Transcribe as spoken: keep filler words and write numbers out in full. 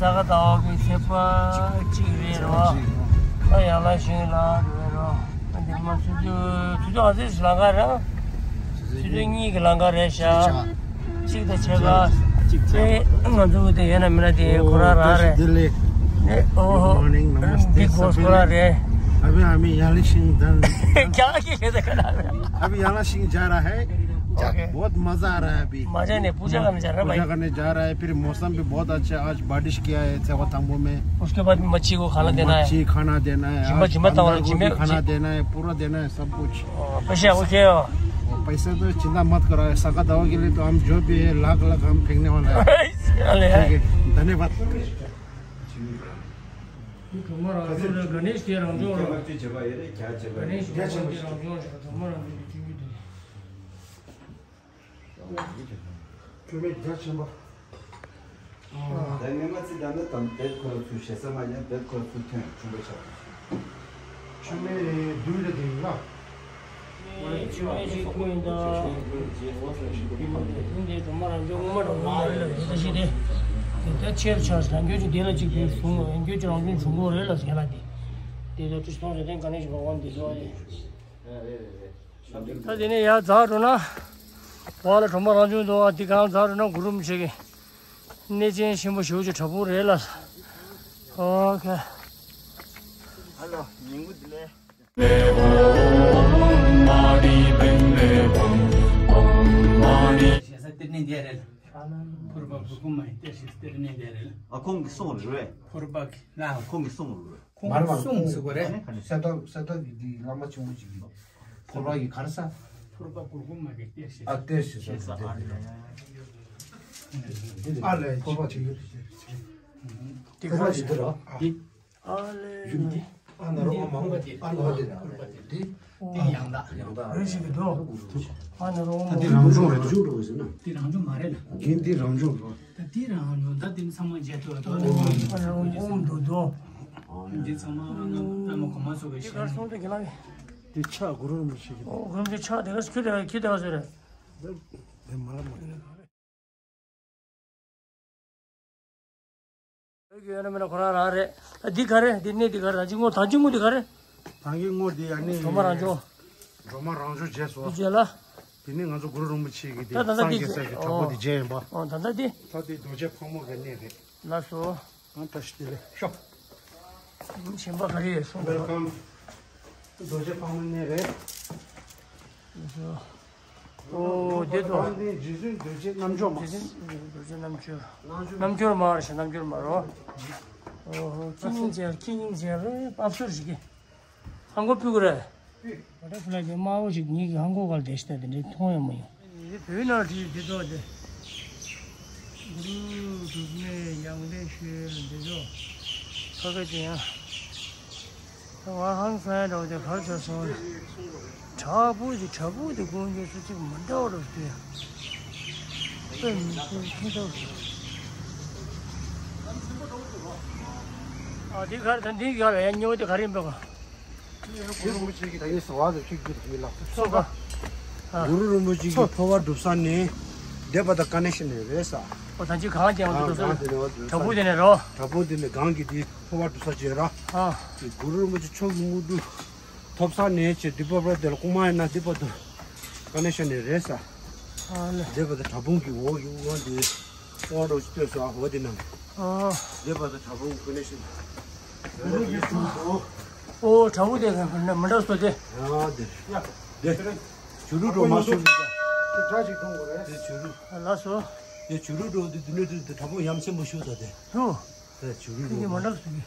ས་ག་ཟླ་བ་གི་ཚེས་པ་གཅིག་རེད་རོ། ད་ཡང་ལ་ཤིང་ལ་རེད་རོ། ཨ་འདི་མ་ཆུ་ཚོད་ཆུ་ཚོད་ཨ་ཙི་ལང་ཀ་ར། ཆུ་ཚོད་གཉིས་ཀྱི་ལང་ཀ་རེད་ཤག་གཅིག་དང་ཕྱེད་ཀ་དེ་ང་ཚོ་གི་དེ་ཡོད་ན་མིན་ན་དེ་ཁོ་རང་རང་རེད། ཨོ་ཧོ། Good morning, namaste, big boss ཁོ་རང་རེད། अभी हमें यालाशिंग धन क्या की कहते करा अभी यालाशिंग जा रहा है। बहुत मजा आ रहा है अभी। मजा नहीं, पूजा करने जा रहा है भाई। पूजा करने जा रहा है, फिर मौसम भी बहुत अच्छा है, आज बारिश किया है सेवा तंबू में। उसके बाद मच्छी को खाना देना है। मच्छी खाना देना है, जिम्मा, आज जिम्मा अंडा गोभी खाना देना है, पूरा देना है सब कुछ। पैसा OK हो। पैसा तो चिंता मत करो, सगा दवा के लिए तो हम जो भी है लाख लाख हम फेंकने वाला है। ठीक है, धन्यवाद। गणेश के रंगजोग। गणेश के रंगजोग। ཁྱོད་མེད་རྒྱ་ཆེན་པོ། ད་ངས་མ་ཚིག་དང་ནི་དང་བེད་ཁོ་ར་ཚུར་ཞེ་ས་མ་ཉན་བེད་ཁོ་ར་ཚུར་ཐོན་ཆུང་པོ་ཆགས། ཆུ་མེད་དུས་ལ་དེ་ཡིན་ལ། ཆུ་མེད་ཞིག་ཐུག་ཡིན་ད། ཐུག་འདི་སྒྲོལ་མ་རང་བྱུང་སྔོན་མ་རང་བྱུང་མ་རེད་ལ་དེ་ཞིག་དེ། དེ་ལྟར་ཆེར་ཆགས་རང་རྒྱུད་ཀྱི་དེ་ལ་གཅིག་དེ་བཟུང་རང་རྒྱུད་ཀྱི་རང་བྱུང་བྱུང་གོ་རེད་ལ་ཟེར་ལ་དེ། དེ་ལ་ཁྲི་སྟོང་རེ་ལྡན་ག་ནས་ཞིག་བག་བ་འདི་ཟེར་བ་རེད། ད་དེ་ནས་ཡར་འཛེགས་འགྲོ་ན། བར་ལ་གྲོ་མ་རང་བྱུང་འདུག་ཨ། འདི་གང་འཛེགས་འགྲོ་ན་གུ་རུ་རིན་པོ་ཆེ་གི་གནས་ཆེན་ཆེན་པོ་ཞེ་པོ་ཅིག་དྲག་པོ་རེད་ལ། ཨོ་ཁེ། ཧ་ལོ། ཉིན་གུང་བདེ་ལེགས། ཞེ་ས་གཏེར་གནས་འདི་རེད། ཕུར་པ་གུར་གུམ་མ་ཡི་གཏེར་ཞེ་ས་གཏེར་གནས་འདི་རེད། ཨ་ཁོང་གི་གསུང་རེད། ཕུར་པ་གི་ལ། ཁོང་གི་གསུང་རེད། ཁོང་གི་གསུང་ཟེར་གོ་རེད། ས་ཐོབ་ས་ཐོབ་ཀྱི་འདི་བླ་མ་ཆེན་པོ་ཅིག་གི་ཕོར་པ་ཡི་གར་ས། ཕོར་པ་གུར་གུམ་མ་གི་གཏེར་ཞེས། ཨ་གཏེར་ཞེས་ཟེར་ཟེར་ཏེ། ཨ་ལས་ཕོར་པ་ཅིག་ཡོད་དེ། ཕོར་པ་ཅིག་འདི་ར། འདི། ཨ་ལས། ཡུམ་འདི། ཨ་ན་རོ་ཨ་མ་འདི། ཨ་ན་རོ་འདི་ར། འདི། འདི་ཡང་དག་ཡང་དག་རེ་ཞིག་གི་འདུག་ཨ་ན་རོ་ཨ་མ། འདི་རང་བྱུང་རེད། རང་བྱུང་རེད་ཟེར་ན། འདི་རང་བྱུང་མ་རེད་ལ། རྒན་འདི་རང་བྱུང་རེད། ད་འདི་རང་ཡོད་ད་འདི་ཚང་མ་མཇལ་ཐུབ་ད། ཨོམ་འདུག་འདུག་འདི་ཚང་མ་ཨ་མ་གོང་མ་ཚོ་གི་འདི་གར་ཞལ་སོང་དུ་གི་ལ། འདི་ཕྱག་གུ་རུ་རིན་པོ་ཆེ་གི། ཨོ་གུ་རུ་རིན་པོ་ཆེ་ཕྱག་དེ་ག་ཁྱི་དེ་ག་ཁྱི་དེ་ག་ཟེར་རེད། འདི་མ་ལ་མ་རེད། བོད་ཀྱི་ཡོད་ན་མེད་ན་ཁོ་རང་རང་རེད། ད་འདི་ག་རེད། འདི་གནས་འདི་ག་རེད། ད་ཅི་སྔོ་ད་ཅི་སྔོ་འདི་ག་རེད། ད་གི་སྔོ་འདི་ཨ་ནི་གྲོ་མ་རང་བྱུང་། གྲོ་མ་རང་བྱུང་བྱས་སོ། འདི་བྱས་ལ། དེ་ནས་ང་ཚོ་གུ་རུ་རིན་པོ་ཆེ་གི་དེ་ད་ད་ད་སངས་རྒྱས་ས་གི་གྲོགས་པོ་དེ་བྱས་ཡིན་པ། ཨོ་ད་ད་འདི། ད་དེ་རྡོ་རྗེ་ཕག་མོ་གི་གནས་རེད། ལགས་སོ། ཨ་བཀྲ་ཤིས་བདེ་ལེགས་ཤོག་གཞན་པ་ག་རེ་ཡོད་སོང་། Welcome. རྡོ་རྗེ་ཕག་མོ་གནས་རེད། ལགས་སོ། ཨོ་དེ་ཚོ། རྗེ་བཙུན་རྡོ་རྗེ་རྣམ་འབྱོར་མ། རྗེ་བཙུན་རྡོ་རྗེ་རྣམ་འབྱོར། རྣམ་འབྱོར་མ་རེད་ཤག་རྣམ་འབྱོར་མ་རོ། ཨོ་ཧོ་ཁྱི་སྙིང་རྗེ་ཁྱི་སྙིང་རྗེ་རེད་ཨབ་སོར་ཞིག་གི། ཧང་གོ་ཕུ་གུ་རེད། བ་ད་ཕུ་ལ་ཇེ་དམར་པོ་ཞིག་ངེད་ཀྱི་ཧང་གོ་གར་བསྡད་ཤི་ད་དེ་འདྲའི་མཐོང་ཡང་མ་ཡོང་། བོད་ནང་བྲིས་འདི་ཚོ་དེ། གུ་རུ་སྒྲུབ་གནས་ཡང་ལེ་ཤོད་འདི་ཚོ། ཁ་ཁ་ཅན་ཡང་། ད་ང་ཧང་སང་ཡ་འདྲ་བོ་དེ་གར་ཆགས་སོང་། དྲག་པོ་དེ་དྲག་པོ་དེ་དགོངས་རྒྱུ་སུ་གཅིག་མི་འདྲ་བ་རེད་དེ། དཔེ་མི་སྲིད་ཁྱད་མཚར་རེད། ཨ་དེ་གར་ད་འདི་གར་ཡང་སྨྱོ་དེ་ག་རེ་ཡིན་པ་ག་གུ་རུ་རིན་པོ་ཆེ་གི་ད་ངས་ཟེར་བ་དེ་ཁྱོད་རྒྱུད་དུ་མི་ལགས་སོ། གུ་རུ་རིན་པོ་ཆེ་གི་ཕོར་པ་སྒྲུབ་ས་ནི་སྡེ་པ་དང་ཀ་ནེ་ཤན་ནས་རེད་ས། ཨོ་ད་ཅི་གང་ཀྱང་སྒྲུབ་ས་གང་དེ་ནས་བ་སྒྲུབ་ས་དྲ་འབུ་དེ་ནས་རོ། དྲ་འབུ་དེ་ནས་གང་གི་དེ་ཕོར་པ་སྒྲུབ་ས་བྱས་ར། ཨ་གུ་རུ་རིན་པོ་ཆེ་མཆོག་གི་དངོས་གྲུབ་ཐོབ་ས་ནས་བྱས་སྡེ་པ་པ་དེ་ལ་ཀུ་མ་ཡིན་ན་སྡེ་པ་དང་ཀ་ནེ་ཤན་ནས་རེད་ས། ཨ་ལེ། སྡེ་པ་དང་དྲ་འབུ་གི་འོག་གི་དབང་དེ་དབང་རོགས་ཅིག་ལྟོས་ས་འོ་དེ་ནང་། ཨ་སྡེ་པ་དང་དྲ་འབུ་གི་ཀ་ནེ་ཤན། གུ་རུ་གི་གྲུབ་འདུག་ཨོ་དྲ་འབུ་དེ་ག་མི་འདྲ་སོ་དེ། ཡ་དེ། དེ། བྱུ་རུ་འགྲོ་མ་སོ་དེ། དེ་གྲ་ཞིག་གཏོང་དགོས་རེད། དེ་བྱུ་རུ། ལགས་སོ། དེ་བྱུ་རུ་འགྲོ་དེ་དེ་ནས་དེ་དྲ་འབུ་ཡ་མཚན་པོ་ཞུ་ད་དེ། ཧུ། དེ་བྱུ་རུ་འགྲོ། དེ་མི་འདྲ་སོ་དེ།